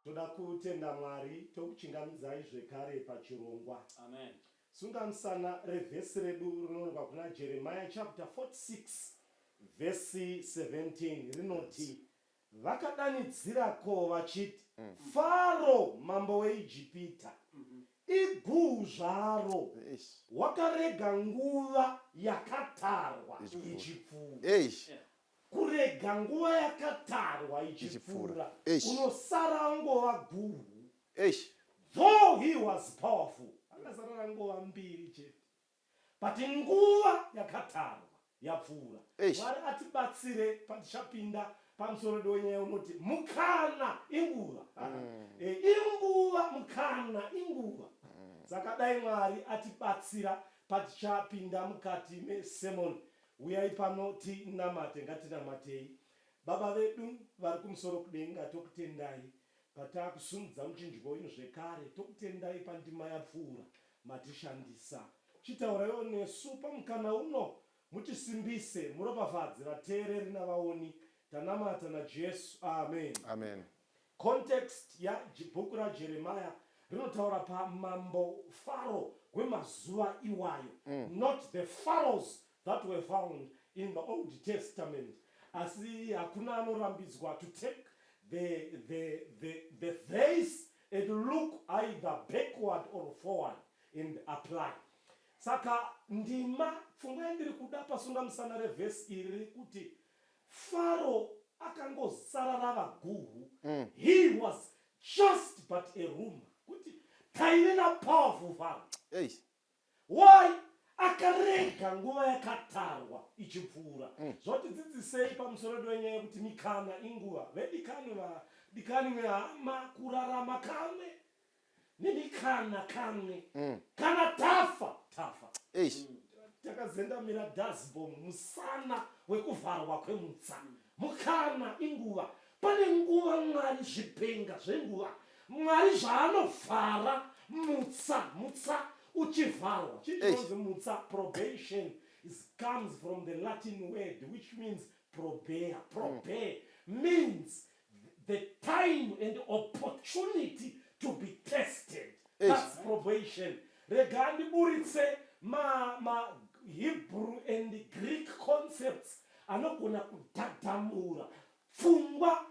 Toda kutenda Mwari tokuchingamidzai zvekare pachirongwa. Amen. Sungamusana revhesi redu rinowanikwa kuna Jeremiah chapter 46 vhesi 17 rinoti, Vakadanidzirako vachiti, Faro mambo weIjipita iguhu zvaro, wakarega nguva yakatarwa ichipfuura. Kurega nguva yakatarwa ichipfuura, unosara wangova guhu. Though he was powerful, akasara rangova mbiri chete. But nguva yakatarwa yapfuura. Mwari atibatsire patichapinda pamusoro wedu wenyaya unoti mukana inguva. Inguva, mukana inguva. Saka dai Mwari atibatsira patichapinda mukati mesermon. Huyai pano tinamate. Ngatinamatei. Baba vedu vari kumusoro kudenga, tokutendai patakusumudza muchinjiko wenyu zvekare. Tokutendai pandima yapfuura matishandisa. Chitauraiwo nesu pamukana uno mutisimbise, muropafadze vateereri navaoni. Tanamata naJesu. Amen. Amen. Context yebhuku raJeremiah rinotaura pamambo Faro wemazuva iwayo, not the pharaohs that were found in the Old Testament. Asi hakuna anorambidzwa to take the verse and look either backward or forward and apply. Saka ndima pfungwa yandiri kuda pasungamusana revhesi iri riri kuti Faro akangosara rava guhu. He was just but a rumor kuti taive napowerful Faro. Why? Akarega nguva yakatarwa ichipfuura. Zvotidzidzisei pamusoro wedu wenyaya yekuti mikana inguva. Vedikani vadikani vehama, kurarama kamwe nemikana kamwe. Kana tafa, tafa. Takazendamira dazbom musana wekuvharwa kwemutsa. Mukana inguva. Pane nguva Mwari zvipenga zvenguva. Mwari zvaanovhara mutsa, mutsa uchivharwa. Chii chinonzi mutsa? Probation is comes from the Latin word which means probea. Probare means the time and opportunity to be tested. That's probation. Rega ndiburitse ma, ma Hebrew and Greek concepts anogona kudhadhamura pfungwa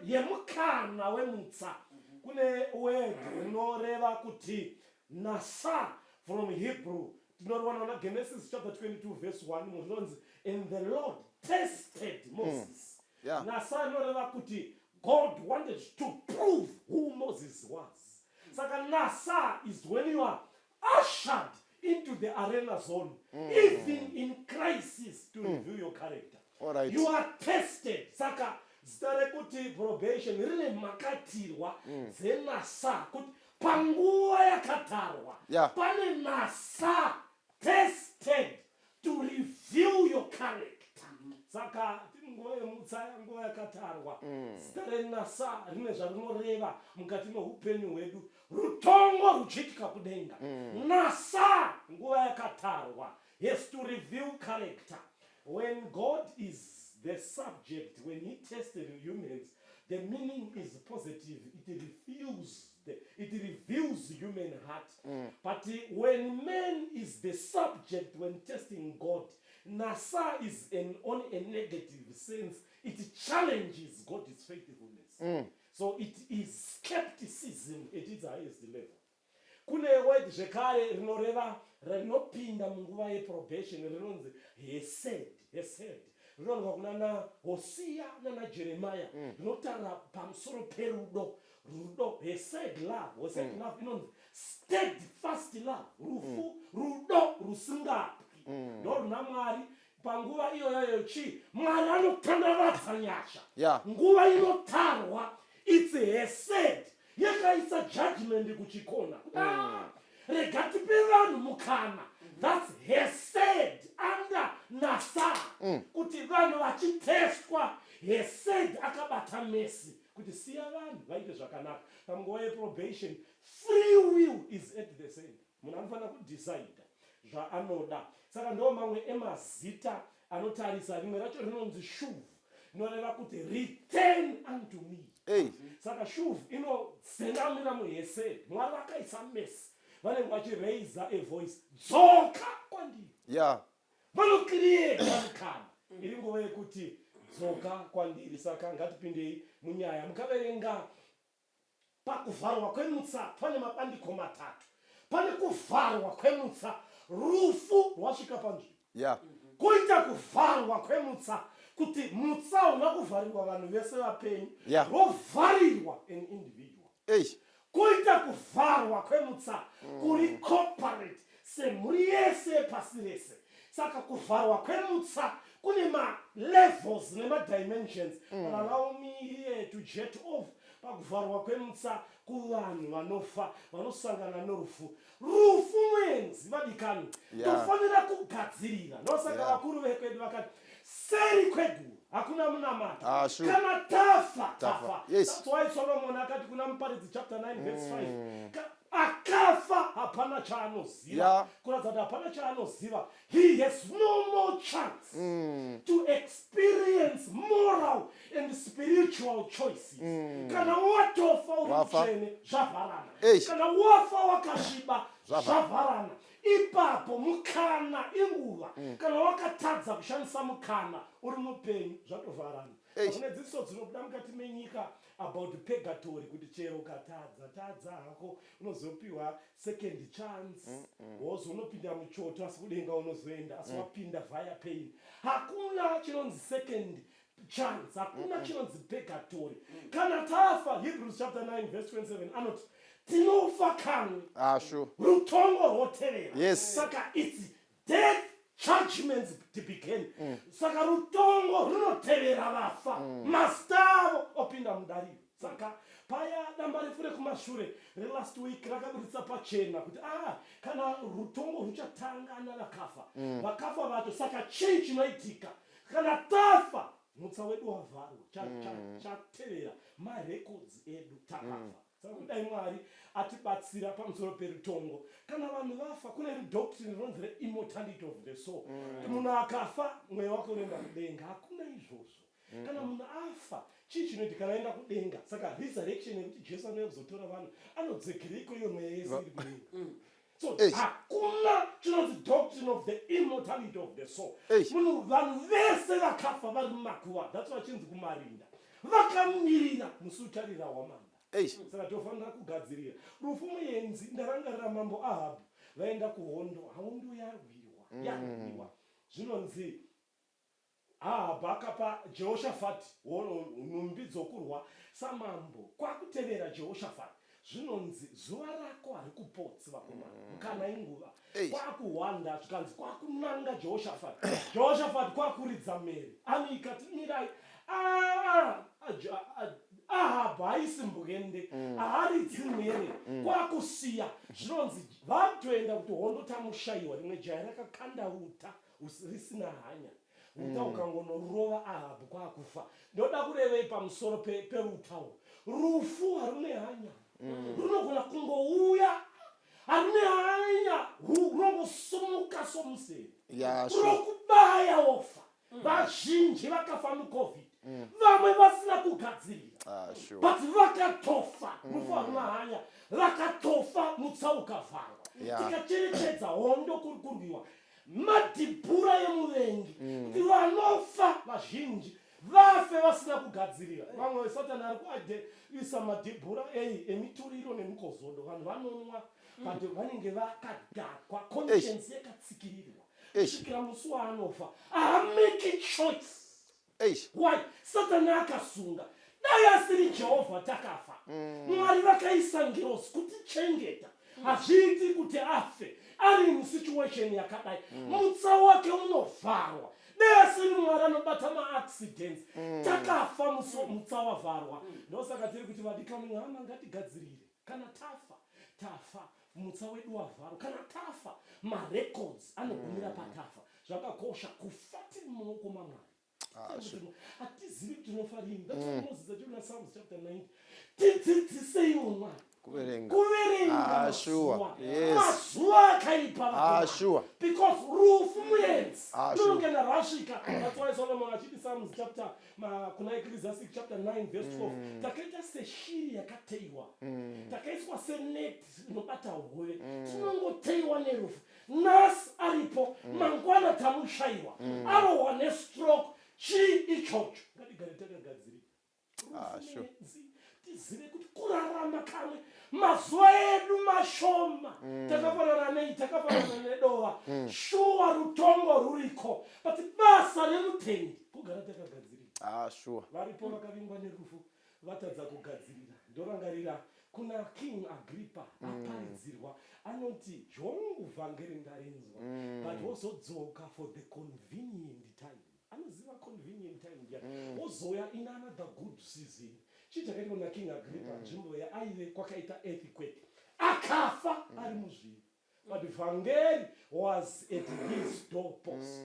yemukana wemutsa. Kune word rinoreva kuti nasa from Hebrew, tinoriwana kuna Genesis chapter 22 verse 1, rinonzi, "And the Lord tested Moses." Nasa rinoreva kuti God wanted to prove who Moses was. Saka nasa is when you are ushered into the arena zone, even in crisis, to reveal your character. You are tested. Saka zita rekuti probation rine makatirwa dzenasa kuti panguva yakatarwa pane nasa, tested to reveal your character. Saka tiri nguva yemutsa, nguva yakatarwa. Zita renasa rine zvarinoreva mukati meupenyu hwedu. Rutongo ruchiitika kudenga, nasa nguva yakatarwa. Yes, to reveal character. When God is the subject, when he tested humans, the meaning is positive. It reveals human heart. But when man is the subject when testing God, nasa is on a negative sense. It challenges God's faithfulness. So it is skepticism at its highest level. Kune word zvekare rinoreva, rinopinda munguva yeprobation, rinonzi hesed. Hesed rinowanikwa kuna naHosiya nanaJeremiah. Rinotaura pamusoro perudo, rudo, hesed love. Hesed love inonzi steadfast love, rufu, rudo rusingapwi, ndo runa Mwari panguva iyoyoyo. Chii? Mwari anotandavadza nyasha. Nguva inotarwa, it's hesed yakaisa judgment kuchikona. Ah, rega tipe vanhu mukana. That's hesed under nasa, kuti vanhu vachitestwa. Hesed akabata mercy kuti siya vanhu vaite zvakanaka. Panguva yeprobation, free will is at the center. Munhu anofanira kudecida zvaanoda. Saka ndo mamwe emazita anotarisa. Rimwe racho rinonzi shuv, rinoreva kuti return unto me. Hey. Saka Saka shuv inodzengamira muhesed. Mwari vakaisa mercy. Vanenge vachiraiser a voice. Dzoka kwandiri. Vanocreata mukana. Iri nguva yekuti dzoka kwandiri. Saka ngatipindei munyaya. Mukaverenga Pakuvharwa kwemutsa pane mabandiko matatu. Pane kuvharwa kwemutsa rufu rwasvika panzvimbo. Koita kuvharwa kwemutsa kuti mutsa hauna kuvharirwa vanhu vese vapenyu. Rovharirwa an individual. Eish. Koita kuvharwa kwemutsa kuri corporate semhuri yese pasi rese. Saka kuvharwa kwemutsa kune malevels nemadimensions. Allow me here to jet off pakuvharwa kwemutsa kuvanhu vanofa vanosangana norufu. Rufu muenzi vadikanwi. Tofanira kugadzirira. Ndosaka vakuru vekwedu vakati seri kweguva hakuna munamato. Sure. Kana tafa, Tafa. tafa. That's why Solomon akati kuna Muparidzi chapter 9 verse 5. Akafa hapana chaanoziva. Kuratidza kuti hapana chaanoziva. He has no more chance to experience moral and spiritual choices. Kana watofa uri Wafa. mutsvene zvavharana. Eish. Kana wafa wakasviba Zvavha. zvavharana. Ipapo mukana inguva. Kana wakatadza kushandisa mukana uri mupenyu zvatovharana. Eish. Kune dzidziso dzinobuda mukati menyika about purgatory kuti chero ukatadza tadza hako unozopiwa second chance, wozonopinda muchoto asi kudenga unozoenda asi wapinda via pain. Hakuna chinonzi second chance, hakuna chinonzi purgatory. Kana tafa, Hebrews chapter 9 verse 27 anoti tinofa kamwe, Sure. rutongo rwotevera. Saka it's death judgments to begin. Saka rutongo runotevera vafa, mazita avo opinda mudariro. Saka paya damba refu rekumashure relast week rakaburitsa pachena kuti kana rutongo ruchatanga navakafa, vakafa vacho. Saka chii chinoitika kana tafa? Mutsa wedu wavharwa, chatevera marecords edu takafa. Saka kudai Mwari atibatsira pamusoro perutongo. Kana vanhu vafa, kune doctrine rinonzi reimmortality of the soul. Munhu akafa mweya wake unoenda kudenga. Hakuna izvozvo. Kana munhu afa chii chinoitika kana aenda kudenga? Saka resurrection yekuti Jesu anouya kuzotora vanhu anodzekereiko iyo mweya yese iri kudenga? So hakuna chinonzi doctrine of the immortality of the soul. Munhu, vanhu vese vakafa vari mumakuva, that's why chinzi kumarinda, vakamirira musi ucharira hwamanda. Saka tofanira kugadzirira rufu muenzi. Ndarangarira mambo Ahabhu vaenda kuhondo, hondo yarwiwa, yarwiwa. Zvinonzi Ahabhu akapa Jehoshafati nhumbi dzokurwa samambo. Kwakutevera Jehoshafati, zvinonzi zuva rako harikupotsi vakomana, mukana inguva. Kwakuhwanda, zvikanzi kwakunanga Jehoshafati. Jehoshafati kwakuridza mhere, ami ikati mirai. Ahabhu haisi mbwende, haaridzi mhere. Kwakusiya, zvinonzi vatoenda kuti hondo tamushaiwa. Rimwe jaya rakakanda uta risina hanya, uta ukangonorova Ahabhu kwakufa. Ndoda kurevei pamusoro peruta urwu? Rufu harune hanya, runogona kungouya, harune hanya, runongosumuka somuseve, runokubaya wofa. Vazhinji vakafa muCovid, vamwe vasina kugadzirira, but vakatofa. Rufu haruna hanya, vakatofa mutsa ukavharwa. Tikacherechedza hondo kuri kurwiwa, madhibhura emuvengi, kuti vanofa vazhinji vafe vasina kugadzirira. Vamwe Satani ari kuisa madhibhura ei emituriro nemikozodo, vanhu vanonwa, but vanenge vakadhakwa, conscience yakatsikirirwa kusvikira musi waanofa haamake choice. Why? Satani akasunga. Dai asiri Jehovha takafa. Mwari vakaisa ngirozi kutichengeta. Hazviiti kuti afe ari musituation yakadai. Mutsa wake unovharwa. Dai asiri Mwari anobata maaccidents, takafa mutsa wavharwa. Ndosaka tiri kuti vadikanwi hama, ngatigadzirire. Kana tafa, tafa, mutsa wedu wavharwa. Kana tafa, marecords anogumira patafa. Zvakakosha kufa tiri mumaoko maMwari. Hatizivi kuti tinofa rini. That's why Moses achiona Psalms chapter 90, tidzidziseiwo Mwari. Kuverenga. Kuverenga Ah, sure. mazuva. Yes. Mazuva akaipa Ah, vakomana. sure. Because rufu muenzi Ah, sure. runongena rwasvika. That's why Solomon achiti Psalms chapter ma, kuna Ecclesiastes chapter 9 verse 12. Takaita seshiri yakateiwa. Takaiswa senet inobata hove. Tinongoteiwa nerufu. Nhasi aripo, mangwana tamushaiwa. Arohwa nestroke. Chii ichocho? Ngatigare takagadzirika. Ah, sure. Tizive kuti kurarama kamwe mazuva edu mashoma. Takafanana nei? Takafanana nedova. Shuwa rutongo ruriko, but basa remutendi kugara takagadzirira. Ah, sure. Varipo vakavingwa nerufu vatadza kugadzirira. Ndorangarira kuna King Agrippa aparidzirwa, anoti jongu vhangeri ndarinzwa, but wozodzoka for the convenient time. Anoziva convenient time ndiani? Wozouya in another good season. Chii chakaitika kuna King Agrippa? Nzvimbo yaaive kwakaita earthquake, akafa ari muzvivi, but vhangeri was at his doorpost.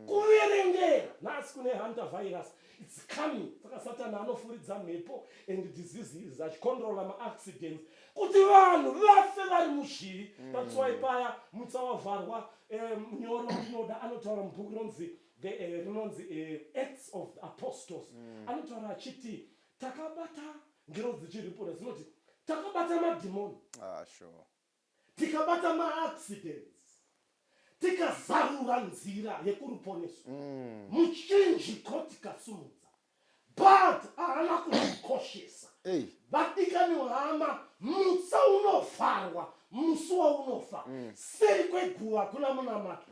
Kuverengera nhasi kune hunter virus, it's coming. Saka Satani anofuridza mhepo and diseases achicontrola maaccidents kuti vanhu vafe vari muzvivi. That's why paya mutsa wavharwa. Munyoro ndinoda anotaura mubhuku rinonzi Acts of the Apostles. Anotaura achiti takabata ngirozi dzichiripota dzinoti takabata madhimoni, Ah, sure. tikabata maaccidents, tikazarura nzira yekuruponeso, muchinjiko tikasumudza, but haana kuzvikoshesa. Hey. Vadikani hama, mutsa unovharwa musi waunofa. Seri kweguva kuna munamato.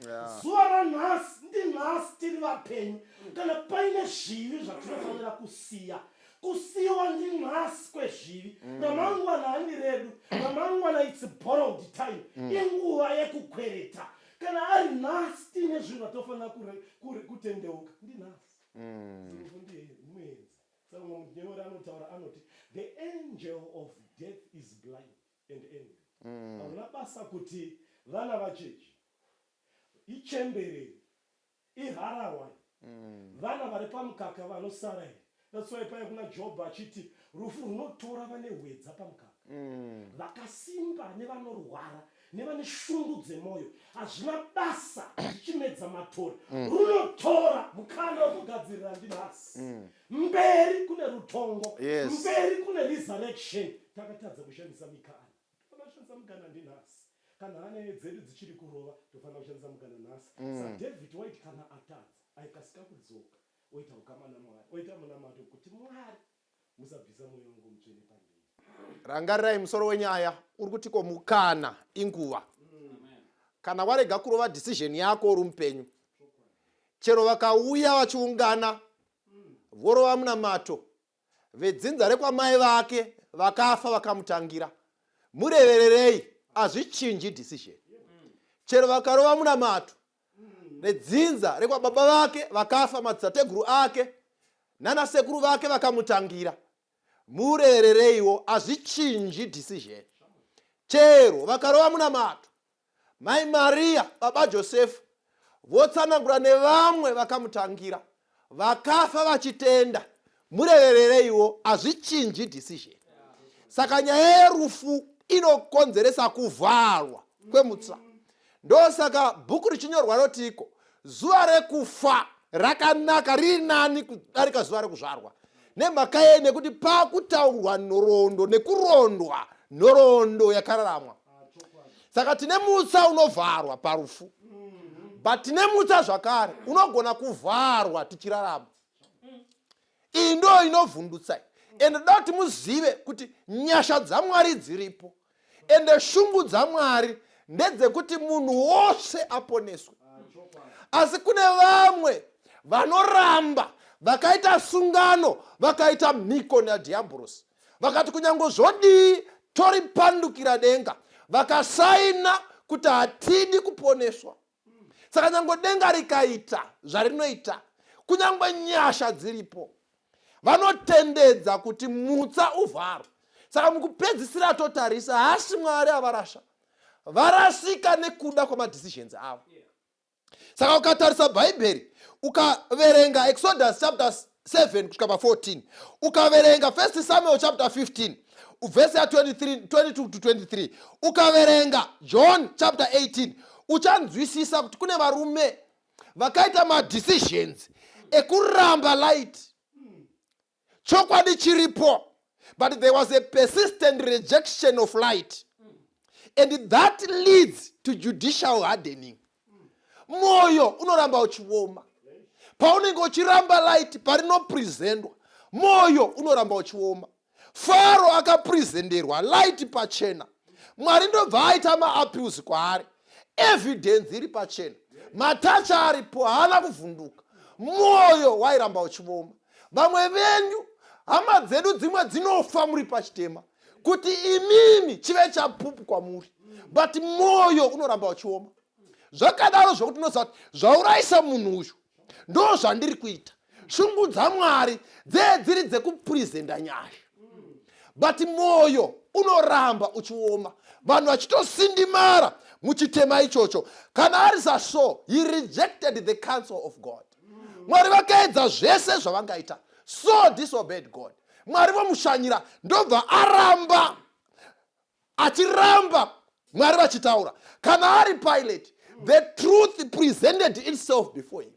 Zuva ranhasi ndinhasi tiri vapenyu. Kana paine zvivi zvatinofanira kusiya, kusiyiwa ndinhasi kwezvivi. Ramangwana handi redu. Ramangwana, it's borrowed time, inguva yekukwereta. Kana ari nhasi tiine zvinhu zvatinofanira kutendeuka, ndinhasi. Rufu ndiye muenzi. Saka mumwe munyori anotaura anoti the angel of death is blind and angry. Hauna basa kuti vana vachechi, ichembereri, iharawai, vana vari pamukaka vanosara here? That's why paya kuna Job achiti rufu runotora vane hwedza pamukaka, vakasimba nevanorwara nevane shungu dzemwoyo. Hazvina basa zvichimedza matore, runotora. Mukana wekugadzirira ndinhasi. Mberi kune rutongo. Mberi kune resurrection. Takatadza kushandisa mikana. Tofanira kushandisa mukana ndinhasi. Kana hana dzedu dzichiri kurova, tofanira kushandisa mukana nhasi. SaDavid waiti kana atadza aikasika kudzoka, oita ukama naMwari, oita munamato kuti, "Mwari, musabvisa mwoyo wangu mutsvene pandiri." Rangarirai musoro wenyaya uri kutiko mukana inguva. Kana warega kurova decision yako uri mupenyu, chero vakauya vachiungana vorova munamato vedzinza rekwamai vake vakafa vakamutangira, murevererei, hazvichinji decision. Chero vakarova munamato nedzinza rekwababa vake vakafa, madzitateguru ake nanasekuru vake vakamutangira, mureverereiwo, hazvichinji decision. Chero vakarova munamato mai Mariya, baba Josefu votsanangura nevamwe vakamutangira vakafa vachitenda, mureverereiwo, hazvichinji decision. Saka nyaya yerufu inokonzeresa kuvharwa kwemutsa. Ndosaka bhuku richinyorwa rotiko zuva rekufa rakanaka, riri nani kudarika zuva rekuzvarwa. Nemhaka yei? Nekuti pakutaurwa nhoroondo nekurondwa nhoroondo yakararamwa. Saka tine mutsa unovharwa parufu, but tine mutsa zvakare unogona kuvharwa tichirarama. Iyi ndo inovhundutsa. Ende da kuti muzive kuti nyasha dzaMwari dziripo, ende shungu dzaMwari ndedzekuti munhu wose aponeswe. Asi kune vamwe vanoramba, vakaita sungano, vakaita mhiko nadhiabhorosi, vakati kunyange zvodii toripandukira denga. Vakasaina kuti hatidi kuponeswa. Saka nyange denga rikaita zvarinoita, kunyange nyasha dziripo, vanotendedza kuti mutsa uvharwe. Saka mukupedzisira totarisa, hasi Mwari avarasha, varasika nekuda kwemadecisions avo. Saka ukatarisa Bhaibheri, ukaverenga Exodus chapter 7 kusvika pa14, ukaverenga First Samuel chapter 15. Vhesi ya 23, 22 to 23. Ukaverenga John chapter 18 uchanzwisisa kuti kune varume vakaita madecisions ekuramba light. Chokwadi chiripo, but there was a persistent rejection of light, and that leads to judicial hardening. Moyo unoramba uchioma paunenge uchiramba light parinopresentwa. Moyo unoramba uchioma. Faro akapresenterwa light pachena, Mwari ndobva aita maappeals kwaari, evidence iri pachena, matacha aripo, haana kuvhunduka, mwoyo wairamba uchioma. Vamwe venyu, hama dzedu dzimwe dzinofa muri pachitema kuti imimi chive chapupu kwamuri, but mwoyo unoramba uchioma zvakadaro zvokuti unoziva kuti zvaurayisa munhu uyu ndo zvandiri kuita. Shungu dzaMwari dzee dziri dzekupresenta nyasha, but mwoyo unoramba uchioma, vanhu vachitosindimara muchitema ichocho. Kana ari saSaul, he rejected the counsel of God. Mwari vakaedza zvese zvavangaita, so disobeyed God. Mwari vomushanyira, ndobva aramba achiramba Mwari vachitaura. Kana ari Pilate, the truth presented itself before him,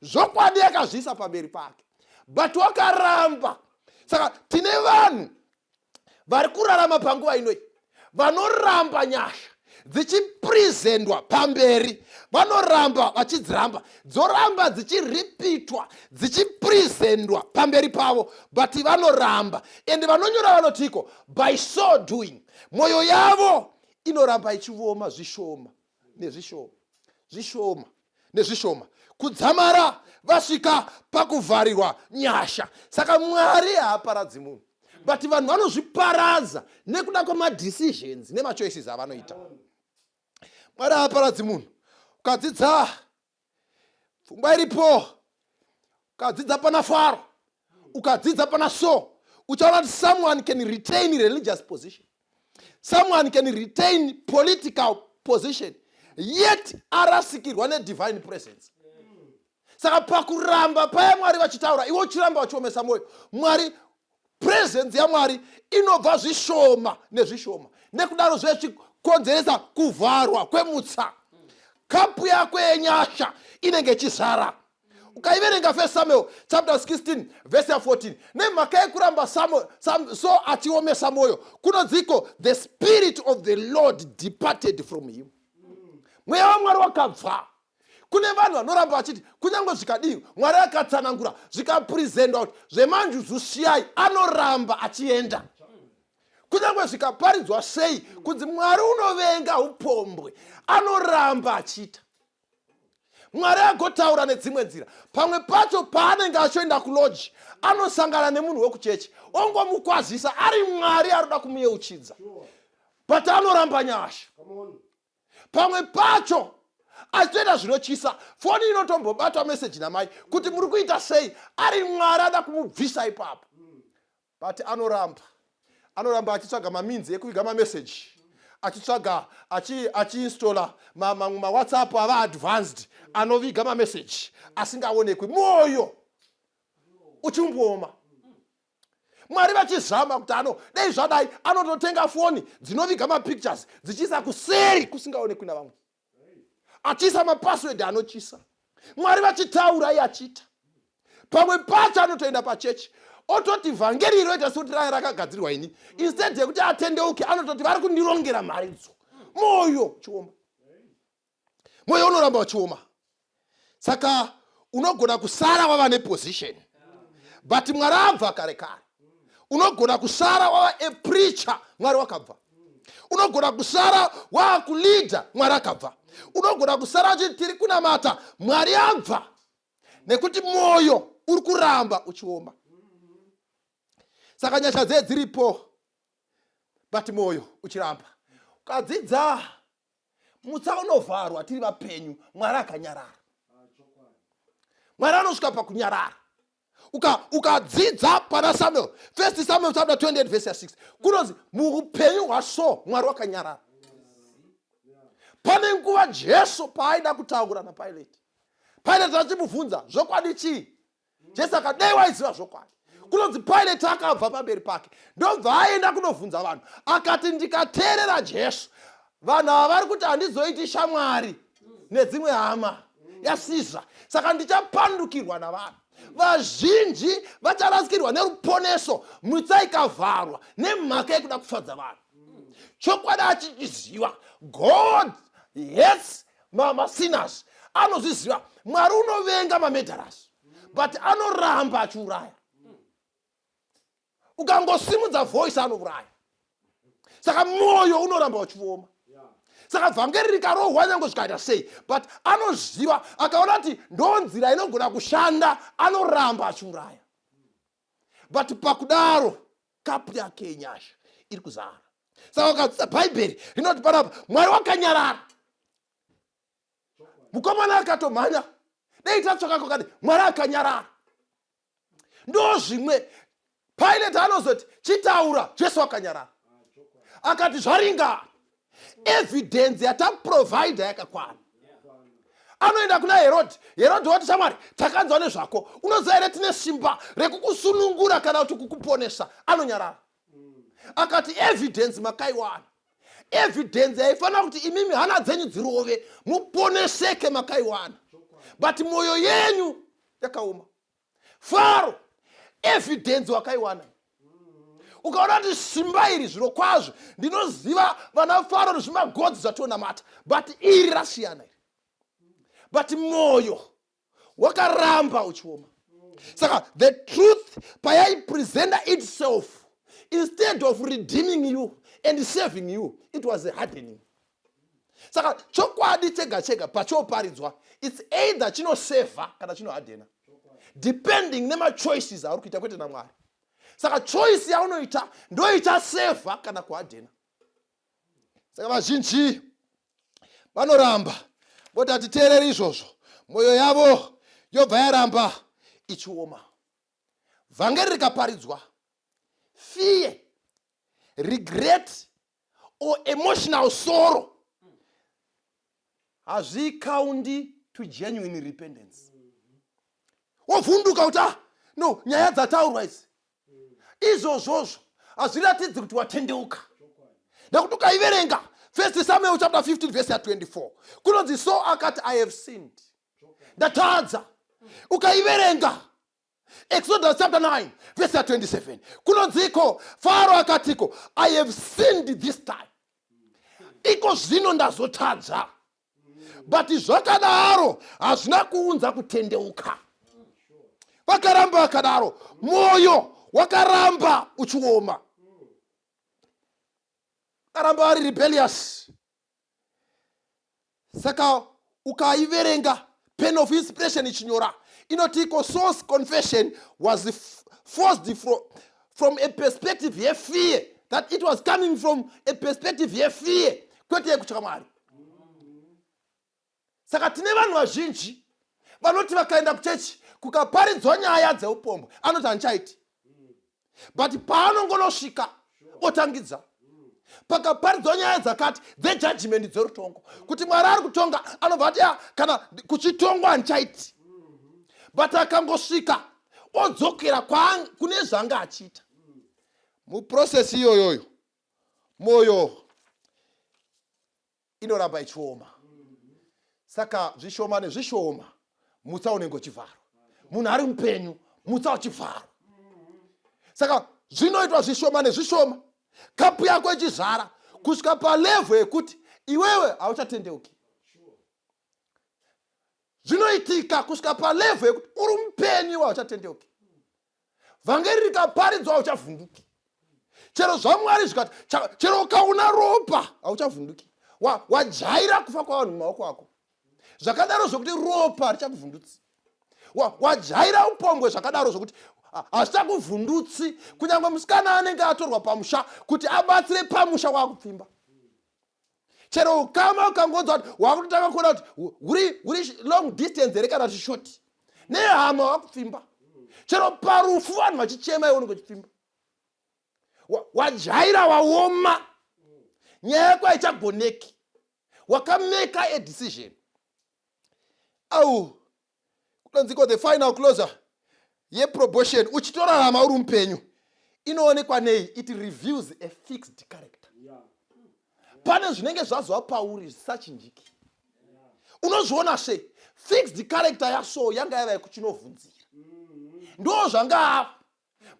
zvokwadi yakazviisa pamberi pake, but wakaramba. Saka tine vanhu vari kurarama panguva inoi vanoramba nyasha dzichipresentwa pamberi, vanoramba vachidziramba, dzoramba dzichiripitwa, dzichipresentwa pamberi pavo, but vanoramba. And vanonyora vanotiko, by so doing mwoyo yavo inoramba ichioma zvishoma nezvishoma, zvishoma nezvishoma, kudzamara vasvika pakuvharirwa nyasha. Saka Mwari haaparadzi munhu, but vanhu vanozviparadza nekuda kwemadecisions nemachoices avanoita. Mwari haaparadzi munhu. Ukadzidza pfungwa iripo, ukadzidza pana Faro, ukadzidza pana so, uchaona kuti someone can retain religious position, someone can retain political position, yet arasikirwa nedivine presence. Saka pakuramba paya Mwari vachitaura, iwe uchiramba uchiomesa mwoyo, Mwari, presence yaMwari inobva zvishoma nezvishoma. Nekudaro zvezvikonzeresa kuvharwa kwemutsa. Kapu yako yenyasha inenge ichizara. Ukaiverenga First Samuel chapter 16 verse ya14, nemhaka yekuramba so achiomesa mwoyo, kunonziko the Spirit of the Lord departed from him, mweya waMwari wakabva. Kune vanhu vanoramba vachiti kunyange zvikadii, Mwari akatsanangura, zvikapresentwa kuti zvemanjuzu siyai, anoramba achienda. Kunyange zvikaparidzwa sei kunzi Mwari unovenga upombwe, anoramba achiita. Mwari agotaura nedzimwe nzira. Pamwe pacho paanenge achoenda kulodge, anosangana nemunhu wekuchechi, ongomukwazisa, ari Mwari arikuda kumuyeuchidza, but anoramba nyasha. Pamwe pacho achitoita zvinotyisa, foni inotombobatwa, meseji namai kuti muri kuita sei, ari Mwari ada kumubvisa ipapo, but anoramba. Anoramba achitsvaga mameans ekuviga mameseji, achitsvaga, achiinstalla mamwe maWhatsApp ava advanced anoviga mameseji asingaonekwi, mwoyo uchimbooma. Mwari vachizama kuti ano dei zvadai, anototenga foni dzinoviga mapictures, dzichiisa kuseri kusingaonekwi navamwe, achiisa mapassword anochisa. Mwari vachitaura, iye achiita. Pamwe pacho anotoenda pachechi, ototi vhangeri iroita sekuti raya rakagadzirwa ini. Instead yekuti atendeuke, anototi vari kundirongera mharidzo. Mwoyo uchioma, mwoyo unoramba uchioma. Saka unogona kusara wava neposition, but Mwari abva kare kare. Unogona kusara wava a preacher, Mwari wakabva. Unogona kusara waakuleader, Mwari akabva. Unogona kusara uchiti tiri kunamata, Mwari abva, nekuti mwoyo uri kuramba uchioma. Saka nyasha dzee dziripo, but mwoyo uchiramba. Ukadzidza mutsa unovharwa tiri vapenyu, Mwari akanyarara. Mwari anosvika pakunyarara. Ukadzidza pana Samuel, First Samuel chapter 28 verse ya6, kunonzi muupenyu hwaSaul Mwari wakanyarara. Pane nguva Jesu paaida kutaura naPilate, Pilate achimubvunza zvokwadi chii, Jesu akadai, waiziva zvokwadi. Kunonzi Pilate akabva pamberi pake, ndobva aenda kunovhunza vanhu, akati, ndikateerera Jesu, vanhu ava vari kuti handizoiti shamwari nedzimwe hama yaSiza, saka ndichapandukirwa navanhu vazhinji, vacharasikirwa neruponeso, mutsa ikavharwa nemhaka yekuda kufadza vanhu. Chokwadi achichiziva, God hates masinners, anozviziva. Mwari unovenga mamurderers, but anoramba achiuraya. Ukangosimudza voice, anouraya. Saka mwoyo unoramba uchioma. Saka vhangeri rikarohwa, nyange zvikaita sei, but anoziva, akaona kuti ndo nzira inogona kushanda, anoramba achiuraya. But pakudaro kapu yake yenyasha iri kuzara. Saka ukadzidza Bhaibheri, rinoti panapa Mwari wakanyarara. Mukomana akatomhanya, dei tatsvaka kwakadi, Mwari akanyarara. Ndo zvimwe Pilate anozoti, chitaura. Jesu akanyarara, akati, zvaringana, evidence yataprovida yakakwana. Anoenda kuna Herodhi. Herodhi wati, shamwari, takanzwa nezvako, unoziva here tine simba rekukusunungura kana kuti kukuponesa? Anonyarara, akati, evidence makaiwana, evidence yaifanira kuti imimi hana dzenyu dzirove muponeseke makaiwana, but mwoyo yenyu yakaoma. Faro, evidence wakaiwana. Ukaona kuti simba iri, zviro kwazvo ndinoziva vana Faro nezvimagodzi zvationamata, but iri rasiyana iri, but mwoyo wakaramba uchioma. Saka the truth payaipresenta itself, instead of redeeming you and saving you, it was a hardening. Saka chokwadi chega chega pachoparidzwa, it's either chinosevha kana chinohadhena, depending nemachoices auri kuita, kwete naMwari. Saka choice yaunoita ndo ichasevha kana kuhadhena. Saka vazhinji vanoramba voti, hatiteereri izvozvo. Mwoyo yavo yobva yaramba ichioma. Vhangeri rikaparidzwa, fear, regret or emotional sorrow hazvikaundi to genuine repentance. Wovhunduka kuti, ah no, nyaya dzataurwa idzi, izvozvozvo hazviratidzi kuti watendeuka. Nekuti ukaiverenga First Samuel chapter 15 verse ya24, kunonzi so akati, I have sinned, ndatadza. Ukaiverenga Exodus chapter 9 verse ya27, kunonziko Faro akatiko, I have sinned this time, iko zvino ndazotadza. But zvakadaro hazvina kuunza kutendeuka. Vakaramba vakadaro, mwoyo wakaramba uchioma, karamba ari rebellious. Saka ukaiverenga pen of inspiration ichinyora, inoti iko Saul's confession was forced from a perspective yefear, that it was coming from a perspective yefear, kwete yekutya Mwari. Saka tine vanhu vazhinji vanoti vakaenda kuchechi, kukaparidzwa nyaya dzeupombwe, anoti, handichaiti. But paanongonosvika otangidza. Pakaparidzwa nyaya dzakati dzejudgment, dzerutongo, kuti Mwari ari kutonga, anobva ati, ya, kana kuchitongwa handichaiti. But akangosvika odzokera kune zvanga achiita. Muprocess iyoyoyo mwoyo inoramba ichioma. Saka zvishoma nezvishoma mutsa unenge uchivharwa. Munhu ari mupenyu, mutsa uchivharwa. Saka zvinoitwa zvishoma nezvishoma, kapu yako ichizara kusvika palevel yekuti iwewe hauchatendeuki. Zvinoitika kusvika palevel yekuti uri mupenyu, iwe hauchatendeuki. Vhangeri rikaparidzwa, hauchavhunduki. Chero zvaMwari zvikati, chero ukaona ropa, hauchavhunduki. Wajaira kufa kwavanhu mumaoko ako zvakadaro zvokuti ropa richakuvhundutsi. Wajaira upombwe zvakadaro zvokuti hazvichakuvhundutsi. Kunyange musikana anenge atorwa pamusha kuti abatsire pamusha, waakupfimba. Chero ukama ukangonzwa kuti wakutotanga kuona kuti huri long distance here kana kuti short nehama, wakupfimba. Chero parufu vanhu vachichema, iwe unenge uchipfimba. Wajaira, waoma, nyaya yako haichagoneki. Wakameka a decision. Au kunonziko the final closer. Yepromotion uchitorarama uri mupenyu inoonekwa nei? It reveals a fixed character. Pane zvinenge zvazova pauri zvisachinjiki. Unozviona sei fixed character yaSaul yanga yava yekuchinovhunzira? Ndo zvanga ava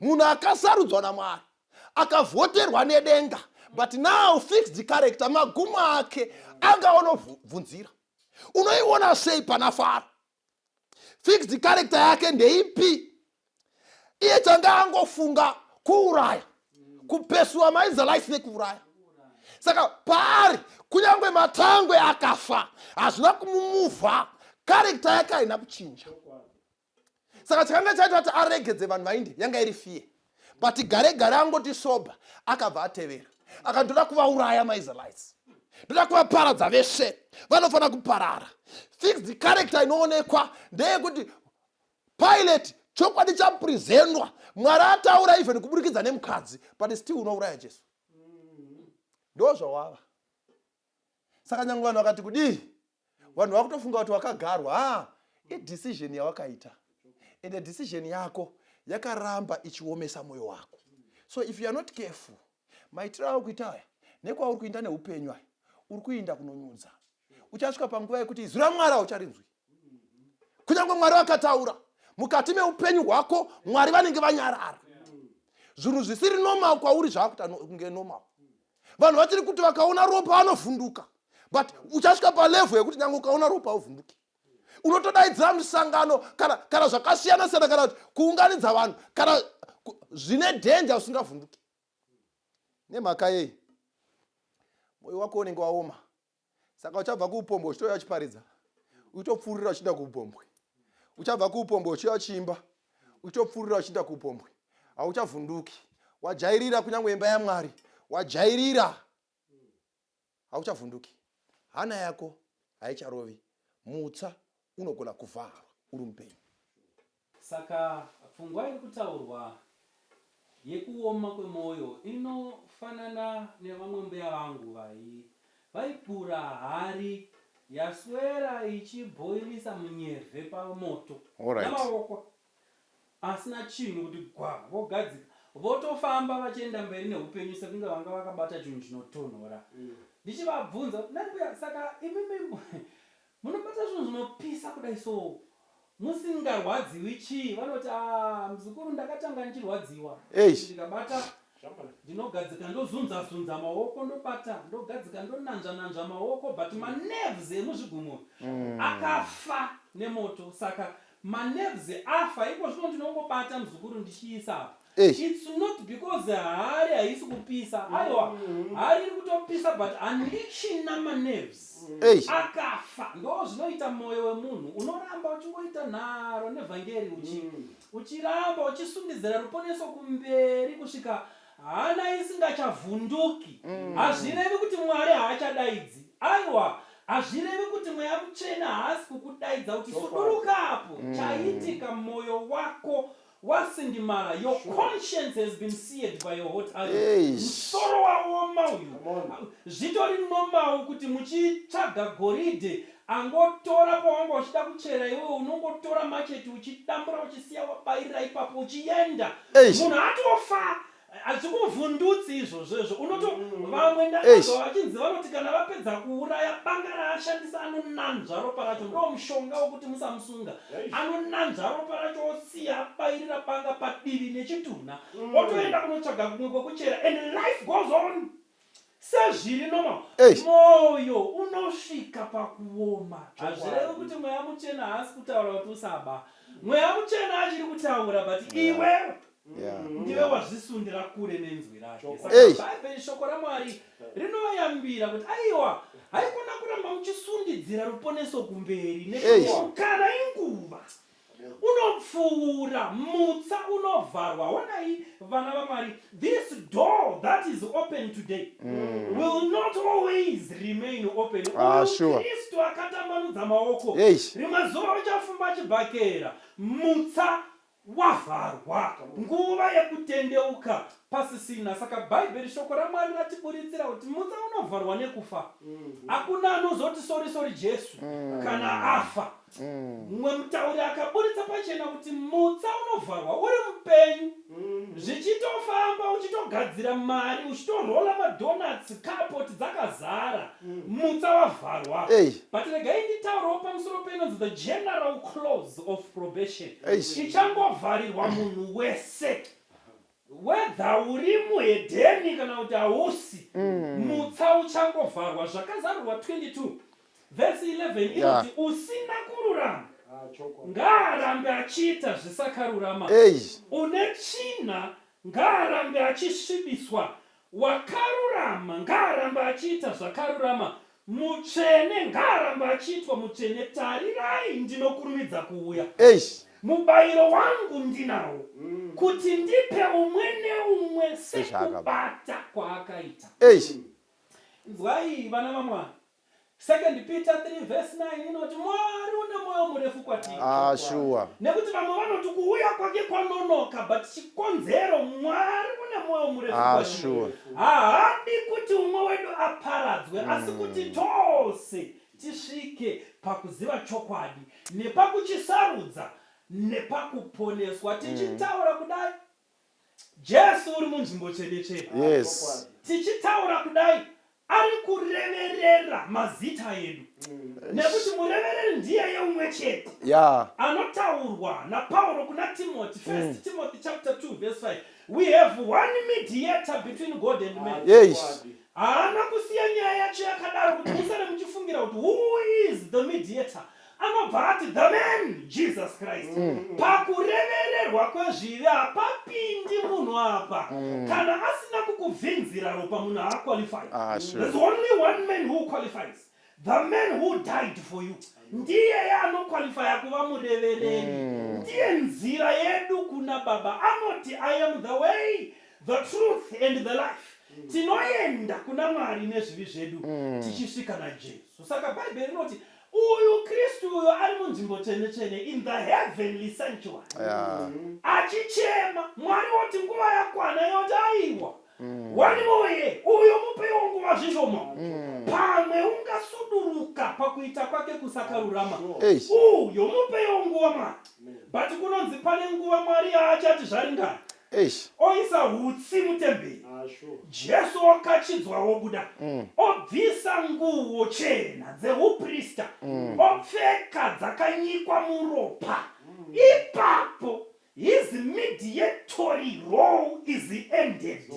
munhu akasarudzwa naMwari, akavhoterwa nedenga, but now fixed character, magumo ake anga onovhunzira. Unoiona sei pana Faro? Fixed character yake ndeipi? Iye changa angofunga kuuraya, kupesuwa maIsraelites nekuuraya. Saka paari kunyange matangwe akafa hazvina kumumuvha, character yake haina kuchinja. Saka chakanga chaita kuti aregedze vanhu vainde yanga iri fear, but gare gare angoti sober, akabva atevera akati, "Ndoda kuvauraya maIsraelites, ndoda kuvaparadza vese, vanofanira kuparara." Fixed character inoonekwa ndeyekuti Pilate, chokwadi chapresentwa, Mwari ataura even kuburikidza nemukadzi, but still unouraya Jesu. Ndo zvawava. Saka nyange vanhu vakati kudii, vanhu vakutofunga kuti wakagarwa. Ha, idecision yawakaita, ende decision yako yakaramba ichiomesa mwoyo wako. So if you are not careful, maitiro auri kuita aya nekwauri kuinda neupenyu aya, uri kuinda kunonyudza. Uchasvika panguva yekuti izwi raMwari haucharinzwi. Kunyange Mwari vakataura mukati meupenyu hwako, Mwari vanenge vanyarara. Zvinhu zvisiri normal kwauri zvaakuita kunge normal. Vanhu vachiri kuti vakaona ropa vanovhunduka, but uchasvika palevel yekuti nyange ukaona ropa hauvhunduki. Unotodaidzira misangano kana zvakasiyana siyana, kana kuti kuunganidza vanhu kana zvine dhenja, usingavhunduki. Nemhaka yei? Mwoyo wako unenge waoma. Saka uchabva kuupombwe uchitouya uchiparidza, uchitopfuurira uchiinda kuupombwe. Uchabva kuupombwe uchiuya uchiimba, uchitopfuurira uchiinda kuupombwe. Hauchavhunduki, wajairira. Kunyange imba yaMwari wajairira, hauchavhunduki, hana yako haicharovi. Mutsa unogona kuvharwa uri mupenyu. Saka pfungwa iri kutaurwa yekuoma kwemwoyo inofanana nevamwe mbuya vangu vai vaibura hari yaswera ichibhoilisa munyevhe pamoto namaoko asina chinhu kuti gwa, vogadzika votofamba vachienda mberi neupenyu sekunge vanga vakabata chinhu chinotonhora. Ndichivabvunza kuti, "Mbuya, saka imimi munobata zvinhu zvinopisa kudai so musingarwadziwi chii?" Vanoti, "A, muzukuru, ndakatanga ndichirwadziwa. Ndikabata ndinogadzika, ndozunza zunza maoko, ndobata, ndogadzika, ndonanzva nanzva maoko, but manerves emuzvigumwe akafa nemoto. Saka manerves afa, iko zvino ndinongobata, muzukuru, ndichiisa apa. It's not because hari haisi kupisa. Aiwa, hari iri kutopisa, but handichina manerves, akafa." Ndo zvinoita mwoyo wemunhu. Unoramba uchingoita nharo nevhangeri, uchiramba uchisundidzira ruponeso kumberi kusvika hana isingachavhunduki. Hazvirevi kuti Mwari haachadaidzi. Aiwa, hazvirevi kuti Mweya Mutsvene haasi kukudaidza kuti sudurukapo. Chaitika, mwoyo wako wasindimara. Your conscience has been seared by your hot iron. Musoro waoma uyu. Zvitori normal kuti muchitsvaga goridhe, angotora pawanga uchida kuchera, iwewe unongotora macheti uchidambura, uchisiya wabayirira ipapo, uchienda. Munhu atofa, hazvikuvhundutsi izvozvo izvo. Unoto vamwe ndakanzwa vachinzi vanoti kana vapedza kuuraya, banga raashandisa anonanzva ropa racho. Ndo mushonga wekuti musamusunga. Anonanzva ropa racho, osiya abayirira banga padivi nechitunha, otoenda kunotsvaga kumwe kwekuchera, and life goes on sezviri normal. Mwoyo unosvika pakuoma. Hazvirevi kuti Mweya Mutsvene haasi kutaura kuti usaba. Mweya Mutsvene achiri kutaura, but iwewe ndiwe wazvisundira kure nenzwi rake. Saka Bhaibheri, shoko raMwari, rinoyambira kuti aiwa, haikona kuramba muchisundidzira ruponeso kumberi, nekuti kana inguva unopfuura, mutsa unovharwa. Onai, vana vaMwari, this door that is open today will not always remain open. Ah, sure. Kristu akatambanudza maoko, rimwe zuva uchafumba chibhakera, mutsa wavharwa. Nguva yekutendeuka. Pasisina. Saka Bhaibheri shoko raMwari ratiburitsira kuti mutsa unovharwa nekufa. Hakuna anozoti sorry sorry Jesu kana afa. Mumwe mutauri akaburitsa pachena kuti mutsa unovharwa uri mupenyu zvichitofamba uchitogadzira mari uchitorola madonuts carport dzakazara mutsa wavharwa. Ei. But regai nditaurewo pamusoro peinonzi the general clause of probation Eish. ichangovharirwa munhu wese. Whether uri muhedheni kana kuti hausi, mutsa uchangovharwa. Zvakazarurwa 22 vhesi 11 inoti, Usina kururama ngaarambe achiita zvisakarurama, une tsvina ngaarambe achisvibiswa, Wakarurama ngaarambe achiita zvakarurama, mutsvene ngaarambe achiitwa mutsvene. Tarirai, ndinokurumidza kuuya. Eish. Mubayiro wangu ndinawo, kuti ndipe umwe neumwe sekubata kwaakaita. Eish. Inzwai, vana vaMwari. Second Peter 3 verse 9 inoti Mwari une mwoyo murefu kwatiri. Ah, sure. Nekuti vamwe vanoti kuuya kwake kwanonoka but chikonzero Mwari une mwoyo murefu Ah, kwatiri. sure. Haadi kuti umwe wedu aparadzwe asi kuti tose tisvike pakuziva chokwadi nepakuchisarudza nepakuponeswa. Tichitaura kudai Jesu uri munzvimbo tsvene tsvene. Yes. Tichitaura kudai ari kureverera mazita edu. Nekuti murevereri ndiyeye umwe chete. Anotaurwa naPauro kuna Timothy, 1 Timothy chapter 2 verse 5. We have one mediator between God and man. Yes. Haana kusiya nyaya yacho yakadaro kuti musare muchifungira kuti who is the mediator. Anobva ati the man Jesus Christ. Pakurevererwa kwezvivi hapapindi munhu apa. Kana asina kukuvhinzira ropa munhu haaqualify. Ah, sure. There's only one man who qualifies. The man who died for you. Ndiyeye anoqualifya kuva murevereri. Ndiye nzira yedu kuna Baba. Anoti I am the way, the truth and the life. Tinoenda kuna Mwari nezvivi zvedu tichisvika naJesu. Saka Bhaibheri rinoti uyu Kristu uyo ari munzvimbo tsvene tsvene in the heavenly sanctuary achichema Mwari woti nguva yakwana yoti aiwa one more year uyo mupeiwo nguva zvishoma pamwe ungasuduruka pakuita kwake kusakarurama Eish. uyo mupeiwo nguva Mwari but kunonzi pane nguva Mwari yaachati zvaringana Eish. oisa hutsi mutemberi Ah, sure. Jesu wakachidzwa wobuda obvisa nguwo chena dzeuprista opfeka dzakanyikwa muropa. Ipapo his mediatory role is ended.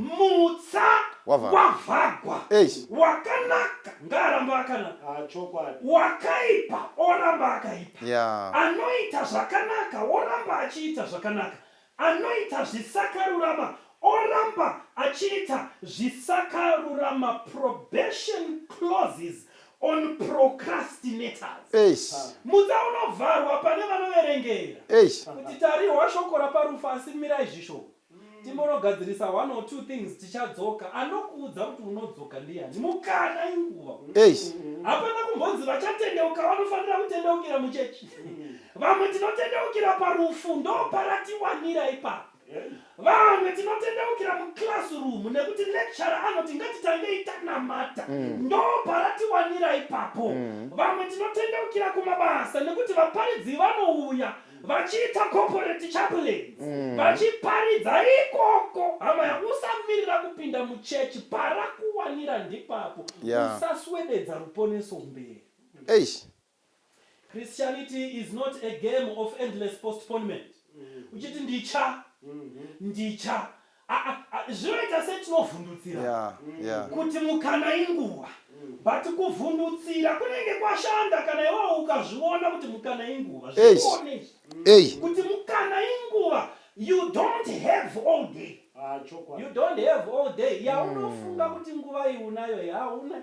Mutsa Wavhagwa. wavhagwa. Eish. Wakanaka ngaaramba akanaka. Ah, chokwadi. Wakaipa oramba akaipa. Anoita zvakanaka oramba achiita zvakanaka. Anoita zvisakarurama oramba achiita zvisakarurama probation clauses on procrastinators. Eish. Mutsa unovharwa pane vanoverengera. Eish. Kuti tarihwa shoko raparufu asi mirai zvishoma timbonogadzirisa one or two things tichadzoka. Anokuudza kuti unodzoka ndiyani? Mukana inguva. Eish. Hapana kumbonzi vachatendeuka vanofanira kutendeukira muchechi. Vamwe tinotendeukira parufu ndoparatiwanira ipapo. Vamwe tinotendeukira muclassroom nekuti lecturer anoti ngatitangei tanamata ndoparatiwanira ipapo. Vamwe tinotendeukira kumabasa nekuti vaparidzi vanouya vachiita corporate chaplains vachiparidza ikoko. Hama yangu, usamirira kupinda muchechi, parakuwanira ndipapo. Usaswededza ruponeso mberi. Eish. Christianity is not a game of endless postponement. Uchiti ndicha, ndicha. Zvinoita setinovhundutsira kuti mukana inguva. But kuvhundutsira kunenge kwashanda kana iwewe ukazviona kuti mukana inguva. Eish. Zvione izvi. Ei. Kuti mukana inguva, you don't have all day. Ah, chokwadi. You don't have all day. Yaunofunga kuti nguva iyi unayo hauna.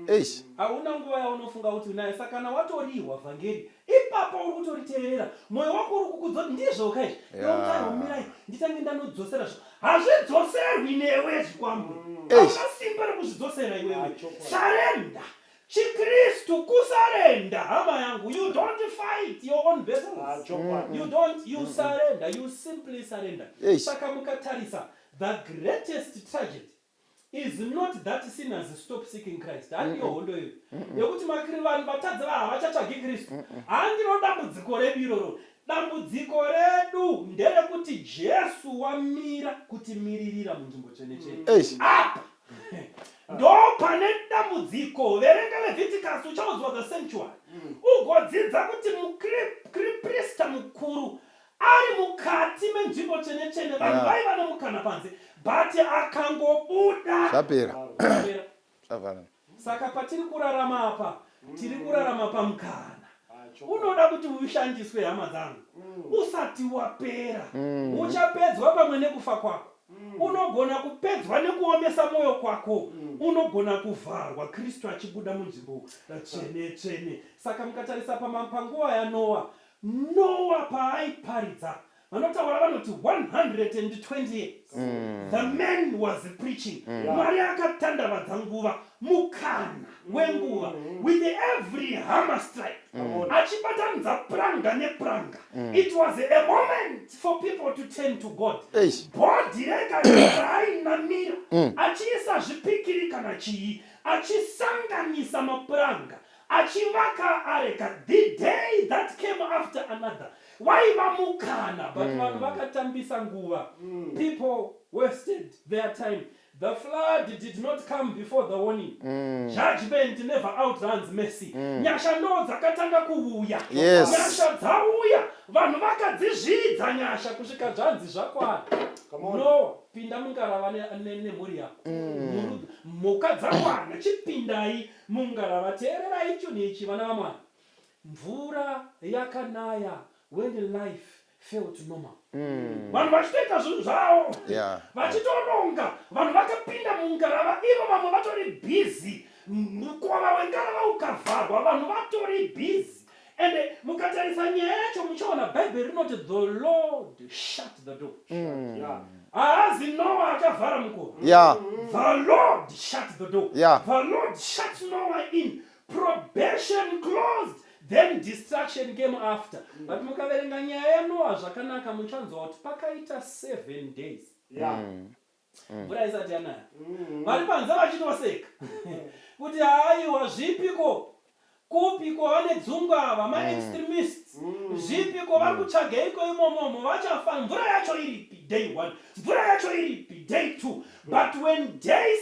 Eish. Hauna nguva yaunofunga kuti unayo. Saka kana watorihwa vhangeri ipapo uri kutoriteerera, mwoyo wako uri kukudza kuti ndizvo ka izvi. Iwe mutaiwa mirai nditange ndanodzosera zvo. Hazvidzoserwi newe zvikwambo. Eish. Hauna simba rekuzvidzosera iwewe. Surrender. ChiKristu kusarenda hama yangu. You don't fight your own battles. Ah, chokwadi. You don't, you surrender. You simply surrender. Eish. Saka mukatarisa. The greatest tragedy is not that sinners stop seeking Christ. Handiyo hondo iyo yekuti makri vanhu vatadzi va havachatsvagi Kristu. Handiro dambudziko redu iroro. Dambudziko redu nderekuti Jesu wamira kutimiririra munzvimbo tsvene tsvene. Eish. Apa ndo pane dambudziko. Verenga Leviticus uchaudzwa the sanctuary. Ugodzidza kuti muprista mukuru ari mukati menzvimbo tsvene tsvene vanhu vaiva nemukana panze but akangobuda Zvapera. Zvapera. Zvavhara. Saka patiri kurarama apa tiri kurarama pamukana unoda kuti ushandiswe hama dzangu usati wapera. Uchapedzwa pamwe nekufa kwako. Unogona kupedzwa nekuomesa mwoyo kwako. Unogona kuvharwa Kristu achibuda munzvimbo tsvene tsvene. Saka mukatarisa panguva yaNoa, Noa paaiparidza, vanotaura vanoti 120 years the man was preaching. Mwari akatandavadza nguva, mukana wenguva, with every hammer strike, achibatanidza pranga nepranga. It was a moment for people to turn to God. Eish. Bhodhi rega rega raainamira, achiisa zvipikiri kana chii, achisanganisa mapuranga, achivaka areka. The day that came after another waiva mukana, but vanhu vakatambisa nguva. People wasted their time. The flood did not come before the warning. Judgment never outruns mercy. Nyasha ndo dzakatanga kuuya. Nyasha dzauya, vanhu vakadzizvidza nyasha kusvika zvanzi zvakwana. Come on. Noah, pinda mungarava nemhuri yako. Mhuka dzakwana, chipindai mungarava. Teererai chinhu ichi, vana vaMwari. Mvura yakanaya when life felt normal. Vanhu vachitoita zvinhu zvavo, vachitoronga. Vanhu vakapinda mungarava ivo vamwe vatori busy. Mukova wengarava ukavharwa, vanhu vatori busy. Ende mukatarisa nyaya yacho muchaona Bhaibheri rinoti the Lord shut the door. Haazi Noah akavhara mukova. The Lord shut the door. The Lord shut Noah in. Probation closed, then destruction came after. But mukaverenga nyaya yaNoah zvakanaka muchanzwa kuti pakaita 7 days. Mvura isati yanaya. Vari panze vachitoseka kuti haiwa, zvipiko, kupiko vane dzungu ava, maextremists, zvipiko, vari kutsvageiko imomomo, vachafa. Mvura yacho iripi day 1, mvura yacho iripi day 2? But when day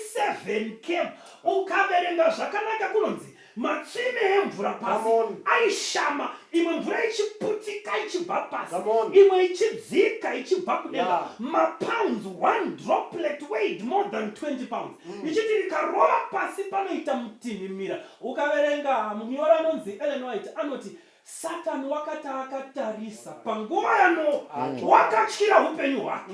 7 came, ukaverenga zvakanaka kunonzi matsime emvura pasi Come on. aishama, imwe mvura ichiputika ichibva pasi, Come on. imwe ichidzika ichibva kudenga. Mapounds, one droplet weighed more than 20 pounds, ichiti rikarova pasi panoita mutinhimira. Ukaverenga munyori anonzi Ellen White anoti Satani wakati akatarisa panguva yaNoa, wakatyira upenyu hwake.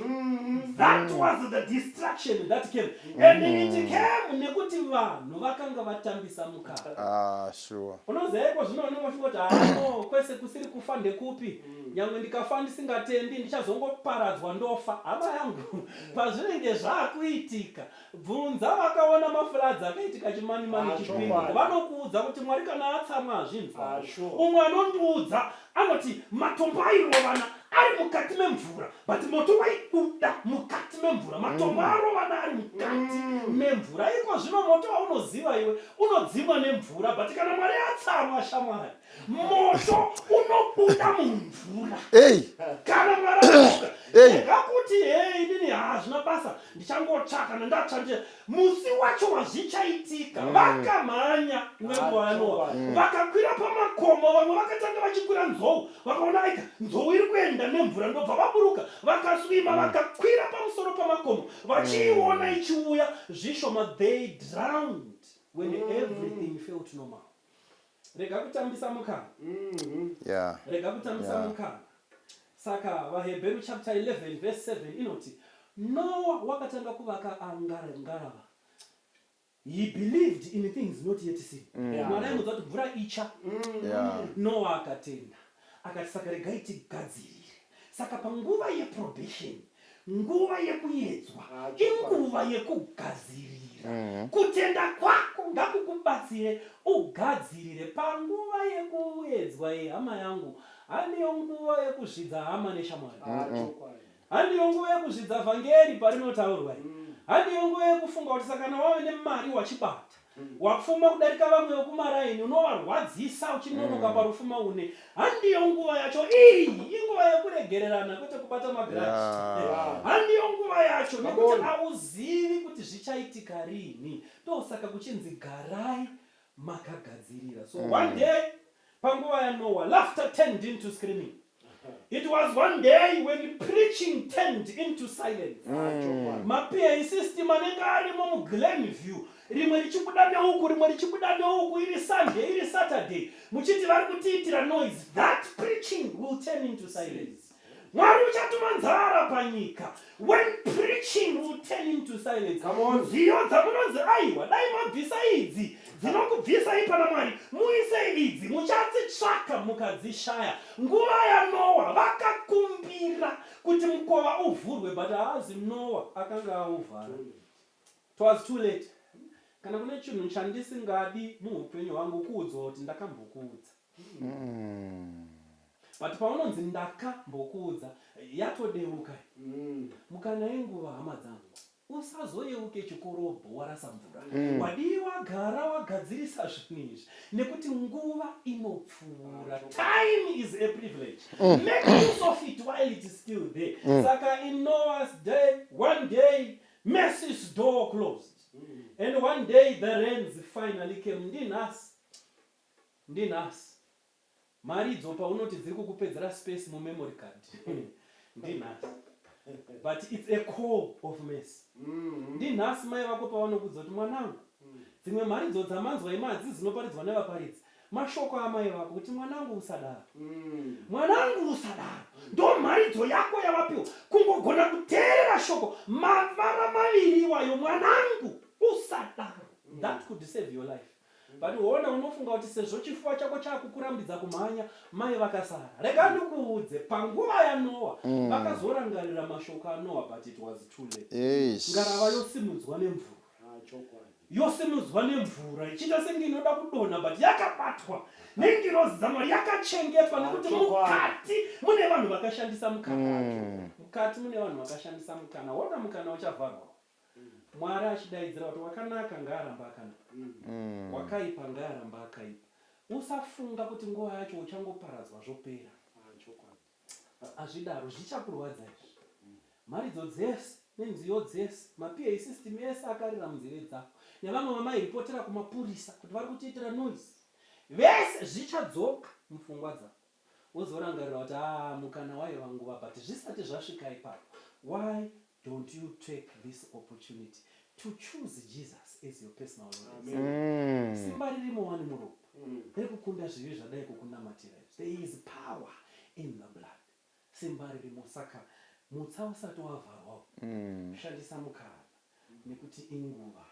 That was the destruction that came, and it came nekuti vanhu vakanga vatambisa mukana. Ah, sure. Unoziva iko zvino unenge uchingoti hano kwese kusiri kufa ndekupi, nyangwe ndikafa ndisingatendi ndichazongoparadzwa ndofa. Hama yangu, pazvinenge zvaakuitika, bvunza vakaona mafloods akaitika Chimanimani, Chipinge, vanokuudza kuti Mwari kana atsamwa hazvinzwa. Umwe anondiudza anoti matombo airovana ari mukati memvura, but moto waibuda mukati memvura, matombo arovana ari mukati memvura. Iko zvino moto waunoziva iwe unodzimwa nemvura, but kana Mwari atsamwa, shamwari, moto unobuda mumvura. Hey. Kana Mwari atsamwa, Hey. rega kuti hei, inini hazvina basa, ndichangotsva, kana ndatsva musi wacho wazvichaitika. Vakamhanya nenguva yaNoa, vakakwira pamakomo. Vamwe vakatanga vachikwira nzou, vakaona aika nzou iri kuenda nemvura, ndobva vaburuka vakaswima, vakakwira pamusoro pamakomo vachiiona ichiuya zvishoma. They drowned when everything felt normal. Rega kutambisa mukana. Rega kutambisa mukana. Saka vaHebheru chapter 11 verse 7 inoti Noah wakatanga kuvaka ngarava. He believed in things not yet seen. Mwari aimuudza kuti mvura icha. Noah akatenda, akati saka regai tigadzirire. Saka panguva yeprobation, nguva yekuyedzwa, inguva yekugadzirira. Kutenda kwako ngakukubatsire ugadzirire panguva yekuyedzwa iyi. Hama yangu, handiyo nguva yekuzvidza hama neshamwari. Handiyo nguva yekuzvidza vhangeri parinotaurwa iyi. Handiyo nguva yekufunga kuti saka kana wave nemari wachibata, wapfuma kudarika vamwe vekumaraini unovarwadzisa uchinonoka parufu maune. Handiyo nguva yacho iyi. Inguva yekuregererana kwete kubata magrudge. Handiyo nguva yacho nekuti hauzivi kuti zvichaitika riini. Ndosaka kuchinzi garai makagadzirira. So one day panguva yaNoah, laughter turned into screaming. It was one day when preaching turned into silence. Mm. MaPA system anenge arimo muGlenview, rimwe richibuda neuku, rimwe richibuda neuku, iri Sunday, iri Saturday, muchiti vari kutiitira noise. That preaching will turn into silence. Mwari uchatuma nzara panyika when preaching will turn into silence. Nziyo dzamunonzi aiwa dai mabvisa idzi dzinokubvisai pana Mwari muise idzi muchadzitsvaka mukadzishaya. Nguva yaNowa vakakumbira kuti mukova uvhurwe but haazi Nowa akanga auvhara. It was too late. Kana kune chinhu chandisingadi muupenyu hwangu kuudzwa kuti ndakambokuudza. Mm. But paunonzi ndakambokuudza yatodeuka. Mm. Mukana inguva hama dzangu. Usazoyeuke chikorobho warasa mvura. Mm. Wadii wagara wagadzirisa zvinhu izvi nekuti nguva inopfuura. Time is a privilege. Mm. Make use of it while it is still there. Mm. Saka in Noah's day, one day Mercy's door closed. Mm. And one day the rains finally came. Ndinhasi. Ndinhasi. Mari idzo paunoti dziri kukupedzera space mu memory card. Ndinhasi. But it's a call of mercy. Ndinhasi mai vako pavanokudza kuti mwanangu dzimwe mharidzo dzamanzwa imi hadzisi dzinoparidzwa nevaparidzi. Mashoko amai vako kuti mwanangu usadaro. Mwanangu usadaro. Ndo mharidzo yako yawapiwa. Kungogona kuteerera shoko mavara maviri iwayo mwanangu usadaro. That could save your life. But hona unofunga kuti sezvo chifuva chako chakukurambidza kumhanya, mai vakasara. Rega ndikuudze, panguva yaNoah, mm. vakazorangarira mashoko aNoah but it was too late. Yes. Ngarava yosimudzwa nemvura. Ah, yosimudzwa nemvura ichiita senge inoda kudonha but yakabatwa nengirozi dzaMwari yakachengetwa ah, nekuti mukati mune vanhu vakashandisa mukana. Mm. Mukati mune vanhu vakashandisa mukana. Hona mukana uchavharwa. Mwari achidaidzira kuti wakanaka ngaaramba akanaka, mm. wakaipa ngaaramba akaipa. Usafunga kuti nguva yacho uchangoparadzwa zvopera. Hazvidaro, zvichakurwadza izvi. Mharidzo dzese nenziyo dzese, maPA system ese akarira munzeve dzako, nevamwe vamairipotera kumapurisa kuti vari kutiitira noise, vese zvichadzoka mupfungwa dzako. Wozorangarira kuti haa mukana waiva nguva but zvisati zvasvika ipapo why don't you take this opportunity to choose Jesus as your personal Lord and Savior. Simba ririmo wani muropa rekukunda zvivi zvadai kukunamatira izvi. There is power in the blood. Simba ririmo saka mutsa usati wavharwa shandisa mukana nekuti inguva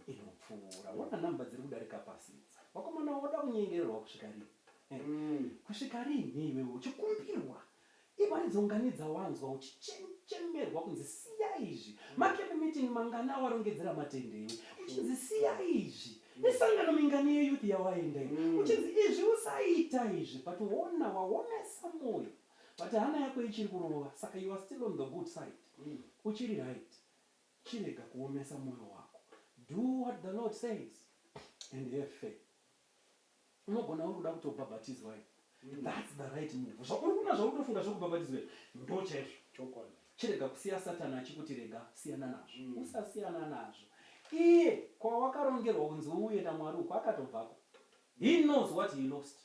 inopfuura. Wona number dziri kudarika pasi idzi. Vakomana woda kunyengererwa kusvika rini? Eh, mm. Kusvika rini iwewe uchikumbirwa imari dzongani dzawanzwa uchichemerwa kunzi siya izvi mm. macamp meeting mangani awarongedzera matende iwe uchinzi siya izvi mm. misangano mingani yeyouth yawaenda iwe mm. uchinzi izvi usaita izvi but wona waomesa moyo but hana yako ichiri kurova saka you are still on the good side mm. uchiri right Chirega kuomesa moyo wako. Do what the Lord says and have faith. Unogona uri kuda kutobhabhatidzwa iwe. Mm. That's the right move. Zvauri kuna zvauri kutofunga zvekubhabhatidzwa izvi ndo chaizvo. Chokwadi. Chirega kusiya Satani achikuti rega siyana nazvo. Mm. Usasiyana nazvo. Iye kwawakarongerwa kunzi uuye naMwari uko akatobvako. He knows what he lost.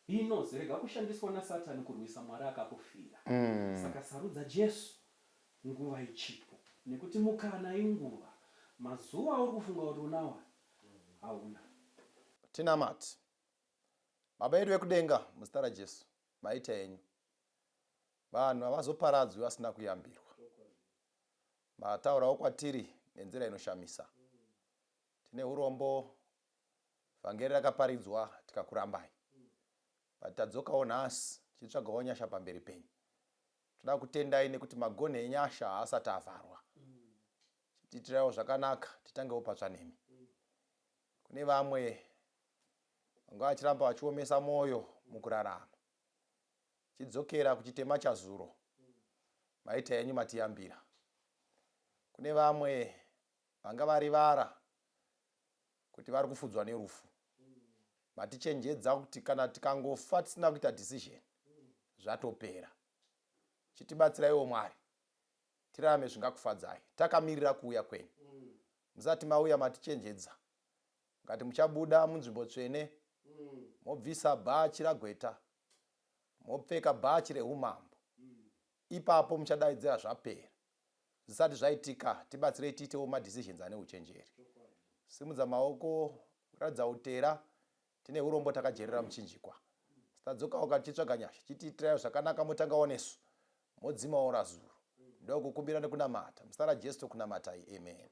He knows. Rega kushandiswa naSatani kurwisa Mwari akakufira. Mm. Saka sarudza Jesu Nguva ichipo nekuti mukana inguva. Mazuva auri kufunga kuti unawo aya hauna. Tinamate. Baba edu vekudenga, muzita raJesu, maita henyu. Vanhu havazoparadzwi vasina kuyambirwa. Mataurawo kwatiri nenzira inoshamisa. Tine urombo, vhangeri rakaparidzwa tikakurambai. But tadzokawo nhasi tichitsvagawo nyasha pamberi penyu. Toda kutendai nekuti magonhi enyasha haasati avharwa. Chitiitiraiwo zvakanaka titangewo patsva nemi. Kune vamwe vanga vachiramba vachiomesa mwoyo mukurarama. Chidzokera kuchitema chazuro. Maita henyu matiyambira. Kune vamwe vanga varivara kuti vari kufudzwa nerufu. Matichenjedza kuti kana tikangofa tisina kuita decision zvatopera. Chitibatsiraiwo Mwari tirarame zvingakufadzai takamirira kuuya kwenyu. Musati mauya matichenjedza mukati muchabuda munzvimbo tsvene mobvisa bhachi ragweta mopfeka bhachi rehumambo ipapo muchadaidzira zvapera zvisati zvaitika tibatsirei tiitewo madecisions ane uchenjeri simudza maoko kuratidza utera tine urombo takajerera muchinjikwa tadzokawo ka tichitsvaga nyasha chitiitirayo zvakanaka motangawo nesu modzimawo razuro ndokukumbira nekunamata muzita rajesu tokunamatai amen.